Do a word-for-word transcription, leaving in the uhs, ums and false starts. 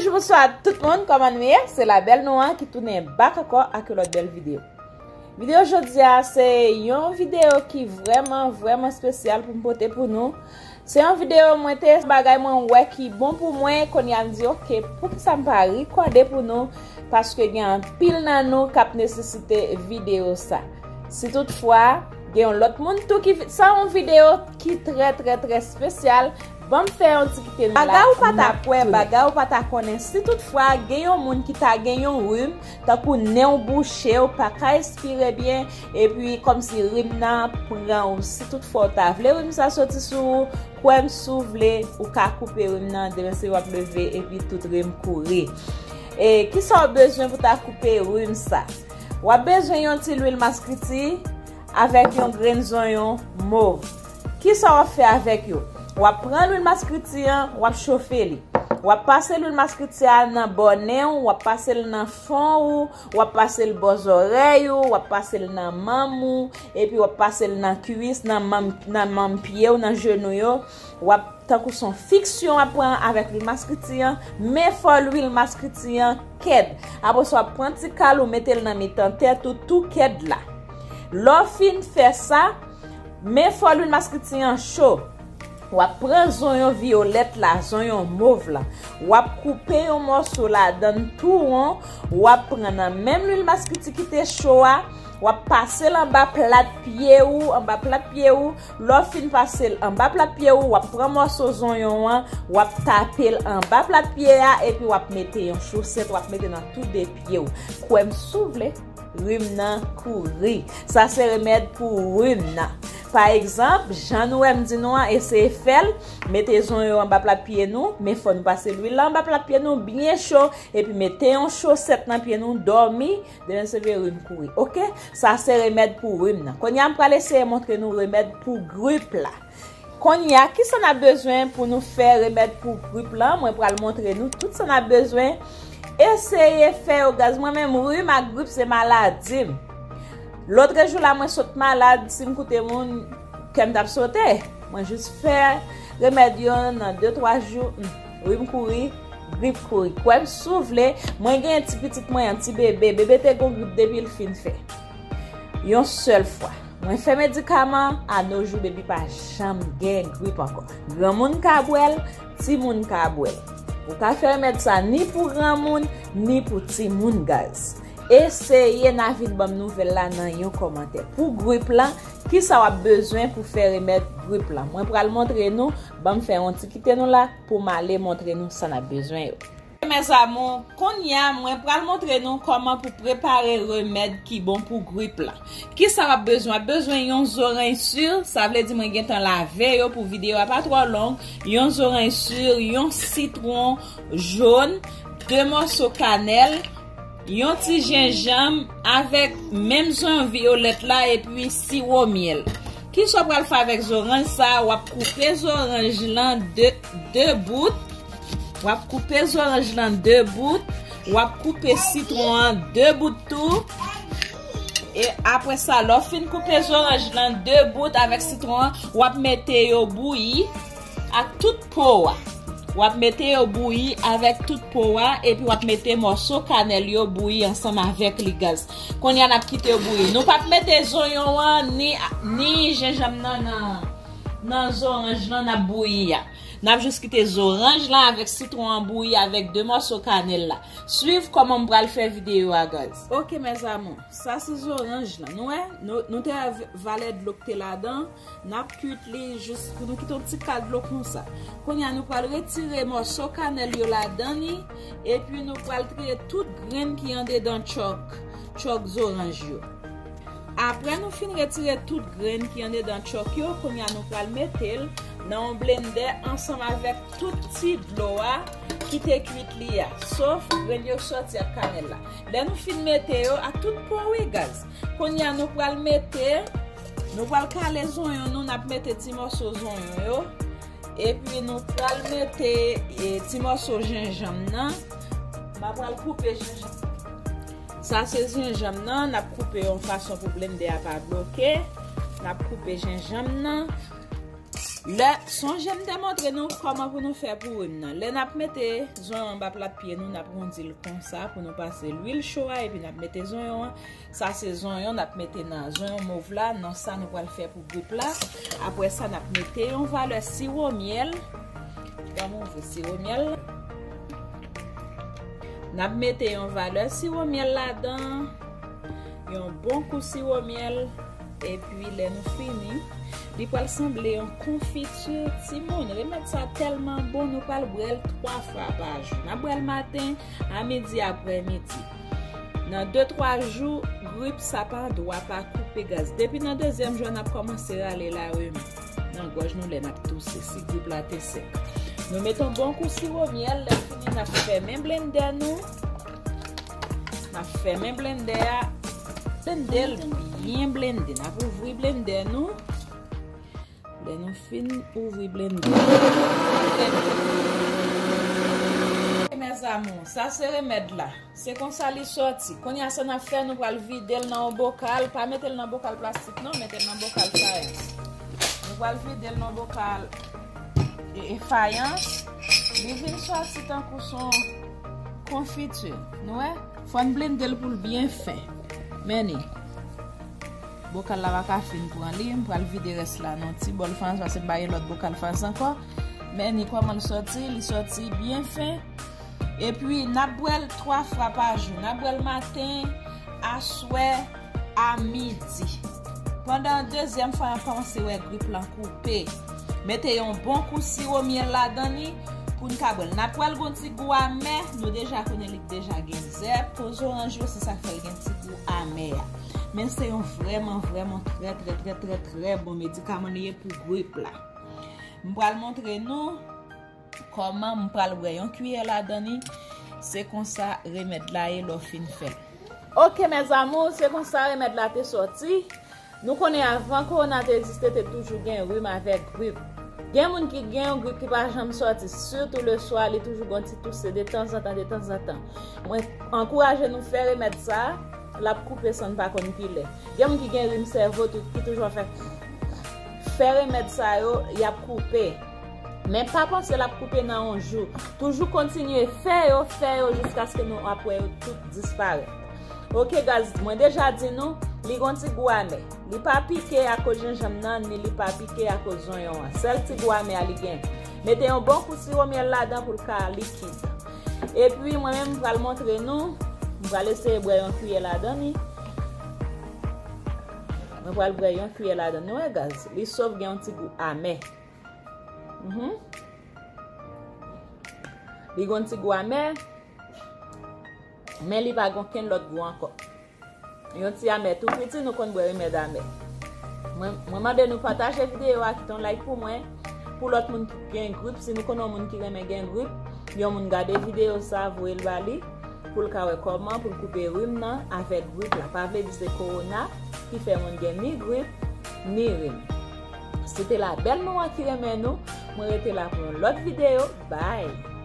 Bonswa tout moun, kòman nou ye? Se la bèl nou an ki tounen back ankò ak yon lòt bèl videyo. Videyo jodi a se yon videyo ki vrèman, vrèman espesyal pou m pote pou nou. Se yon videyo mwen te bagay mwen wè ki bon pou mwen, kounye a m di, "Ok, poukisa m pa rekòde pou nou?" Paske gen anpil nan nou k ap nesesite videyo sa. Si toutfwa, gen yon lòt moun tou ki vi-, sa yon videyo ki trè, trè, trè espesyal, ban m fè yon ti kite nou la. Bagay ou pa ta kwè, bagay ou pa ta konnen. Si toutfwa, gen yon moun ki ta gen yon rim, tankou nen w bouche, ou pa ka espire byen, epi kòmsi rim nan pran w. Si toutfwa w ta vle rim sa soti sou ou, kwè m, si w vle, ou ka koupe rim nan, demen se w ap leve, epi tout rim kouri. E kisa w bezwen pou ta koupe rim sa? W ap bezwen yon ti lwil maskriti avèk yon grenn zonyon mov. Kisa w ap fè avèk yo? W ap pran lwil maskriti an, w ap chofe li. W ap pase lwil maskriti a nan bò nen w, w ap pase l nan fon ou, w ap pase l bò zòrèy ou, w ap pase l nan manm ou, epi w ap pase l nan kwis, nan manm, nan manm pye w, nan jenou yo. W ap, tankou se yon fiksyon w ap pran avèk lwil maskriti an, men fò lwil maskriti an kèd. Apre sa, w ap pran ti kal ou mete l nan mitan tèt ou, tou kèd la. Lè w fin fè sa, men fò lwil maskriti an cho. W ap pran zonyon viyolèt la, zonyon mov la. W ap koupe yon mòso ladan l tou won. W ap pran nan menm lwil maskriti ki te cho a. W ap pase l anba plat pye ou, anba plat pye ou. Lè w fin pase l anba plat pye ou, w ap pran mòso zonyon an, w ap tape l anba plat pye a, epi w ap mete yon chosèt, w ap mete nan tou de pye w. Kwè m, si w vle, rim nan kouri. Sa se remèd pou rim nan. Pa egzanp, jan nou wè m di nou an, eseye fè l, mete zonyon anba plat pye nou, men fò nou pase lwil la anba plat pye nou byen cho, epi mete yon chosèt nan pye nou, dòmi, demen se vre rim kouri. Oke? Sa se remèd pou rim nan. Kounye a m pral eseye montre nou remèd pou grip la. Kounye a, kisa n ap bezwen pou nou fè remèd pou grip lan? Mwen pral montre nou tout sa n ap bezwen. Eseye fè yo, guys. Mwen menm, rim ak grip se maladi m. Lòtrejou la, mwen sot malad, si m koute moun, kè m t ap sote. Mwen jis fè remèd yo nan de, twa jou, hmm, rim kouri, grip kouri. Kwè m, si w vle, mwen gen ti pitit mwen, yon ti bebe. Bebe te gon grip depi l fin fè. Yon sèl fwa. Mwen fè medikaman, a no jou, baby pa janm gen grip ankò. Granmoun ka bwè l, timoun ka bwè l. Ou ka fè remèd sa ni pou granmoun, ni pou timoun, guys. Eseye n a vin ban m nouvèl la nan yon kòmantè. Pou grip lan, kisa w ap bezwen pou fè remèd grip lan? Mwen pral montre nou, ban m fè yon ti kite nou la pou m ale montre nou sa n ap bezwen yo. Mes amours, kounye a, mwen pral montre nou kòman pou prepare remèd ki bon pou grip la. Kisa w ap bezwen? W ap bezwen yon zoranj si, sa vle di mwen gentan lave yo pou videyo a pa twò long. Yon zoranj si, yon sitwon jòn, de mòso kanèl, yon ti jenjanm avèk menm zonyon viyolèt la epi siwo myèl. Kisa w pral fè avèk zoranj sa? W ap koupe zoranj lan de, de bout. W ap koupe zoranj lan de bout. W ap koupe sitwon an de bout tou. E apre sa, lè w fin koupe zoranj lan de bout avèk sitwon an, w ap mete yo bouyi ak tout po a. W ap mete yo bouyi avèk tout po a, epi w ap mete mòso kanèl yo bouyi ansanm avèk li, guys. Kounye a, n ap kite yo bouyi. Nou p ap mete zonyon an, ni, ni jenjanm nan, nan, nan zoranj lan n ap bouyi a. N ap jis kite zoranj lan avèk sitwon an bouyi avèk de mòso kanèl la. Swiv kòman m pral fè videyo a, guys. Ok, mes amours, sa se zoranj lan. Nou wè, nou, nou te wè v-, valè dlo k te ladan. N ap kuit li jis pou nou kite yon ti kal dlo konsa. Kounye a, nou pral retire mòso kanèl yo ladan li, epi nou pral retire tout grenn ki andedan chòk, chòk zoranj yo. Apre nou fin retire tout grenn ki andedan chòk yo, kounye a nou pral mete l nan yon blendè ansanm avèk tout ti dlo a ki te kuit li a, sof grenn yo k sòti ak kanèl la. Lè nou fin mete yo ak tout po, wi, guys. Kounye a nou pral mete, nou pral kale zonyon nou, n ap mete ti mòso zonyon yo. Epi nou pral mete, e, ti mòso jenjanm nan. M a pral koupe jenjanm. Sa se jenjanm nan, n ap koupe yon fason pou blendè a pa bloke. N ap koupe jenjanm nan. Lè, sonje m te montre nou kòman pou nou fè pou rim nan. Lè n ap mete zonyon anba plat pye nou, n ap wondi l konsa pou nou pase lwil cho a, epi n ap mete zonyon an. Sa se zonyon n ap mete nan zonyon mov la, nan sa nou pral fè pou grip la. Apre sa, n ap mete yon valè siwo myèl. Ban m ouvri siwo myèl la. N ap mete yon valè siwo myèl ladan. Yon bon kou siwo myèl. Epi lè nou fini, li pral sanble yon konfiti timoun. Remèd sa tèlman bon, nou pral bwè l twa fwa pa jou. N ap bwè l maten, a midi, aprè midi. Nan de twa jou, grip sa pa dwa pa koupe, guys. Depi nan dezyèm jou a, n ap kòmanse rale lawime nan gòj nou lè n ap touse, si grip la te sèk. Nou mete yon bon kou siwo myèl, lè fini, n ap fèmen blendè nou. N ap fèmen blendè a. Blende l byen blende. N ap ouvri blendè nou. Lè nou fin ouvri blendè. Mes amours, sa se remèd la. Se konsa li sòti. Kounye a sa n ap fè, nou pral vide l nan yon bokal. Pa mete l nan bokal plastik non, mete l nan bokal fayans. Nou pral vide l nan bokal e, e fayans. Li vin sòti tankou se yon konfiti. Nou wè? Fò n blende l pou l byen fen. Men ni. Bokal la pa ka fin pran li. M pral vide rès la nan ti bòl fayans paske m pa gen lòt bokal fayans ankò. Men ni kòman l sòti. Li sòti byen fen. Epi, n ap bwè l twa fwa pa jou. N ap bwè l maten, aswè, a midi. Pandan dezyèm fwa, n ap kòmanse wè grip lan koupe. Mete yon bon kou siwo myèl ladan li pou n ka bwè l. N ap wè l gon ti gou amè, nou deja konnen li deja gen zèb, po zoranj yo, se sa k fè l gen ti gou amè a. Men se yon vrèman, vrèman trè, trè, trè, trè, trè bon medikaman li ye pou grip la. M pral montre nou kòman m pral bwè yon kiyè ladan li. Se konsa remèd la ye lè w fin fè l. Ok, mes amours, se konsa remèd la te sòti. Nou konnen avan kowona te egziste, te toujou gen rim avèk grip. Gen moun ki gen yon grip ki pa janm sòti, sitou leswa, li toujou gon ti touse de tanzantan, de tanzantan. Mwen ankouraje nou fè remèd sa, l ap koupe san n pa konn kilè. Gen moun ki gen rim sèvo tou, ki toujou ap fè, fè remèd sa yo, y ap koupe. Men pa panse l ap koupe nan yon jou. Toujou kontinye fè yo, fè yo jiskaske nou ap wè yo tout disparèt. Ok, guys, mwen deja di nou, li gon ti gou amè. Li pa pike akoz jenjanm nan, ni li pa pike akoz zonyon an. Sèl ti gou amè a li gen. Mete yon bon kou siwo myèl ladan pou l ka likid. Epi, mwen menm, m pral montre nou. M pral eseye bwè yon kiyè ladan li. Mwen pral bwè yon kiyè ladan. Nou wè, guys, li sof gen yon ti gou amè. Mhm. Li gon ti gou amè, men li pa gon kenn lòt gou ankò. Yon ti amè tou piti, nou konn bwè remèd amè. Mwen, mwen mande nou pataje videyo a, kite yon like pou mwen. Pou lòt moun ki gen grip, si nou konnen yon moun ki renmen gen grip, yon moun gade videyo sa, voye l ba li. Pou l ka wè kòman pou l koupe rim nan avèk grip la. Pa vle di se kowona ki fè moun gen ni grip, ni rim. Se te Labèl Nou an ki renmen nou. Mwen rete la pou yon lòt videyo. Bye!